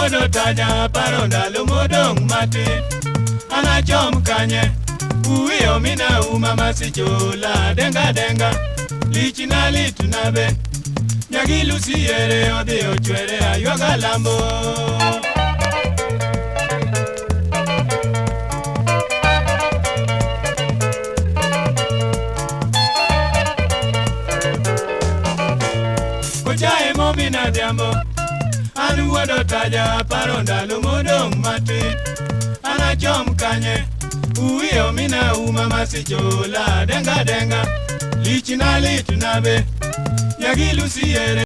wuod Otaja paro ndalo modong' matin. Anachom kanye, uwiyo mina uma masichola denga denga, lichna litna be. Nyagilusi yere odhi ochwere aywaga lambo. Ochaye momina dhiambo, an wuod Otaja paro ndalo modong' matin. Anachom kanye, uwiyo mina uma masichola denga denga, lichna litna be. Nyagilusi yere.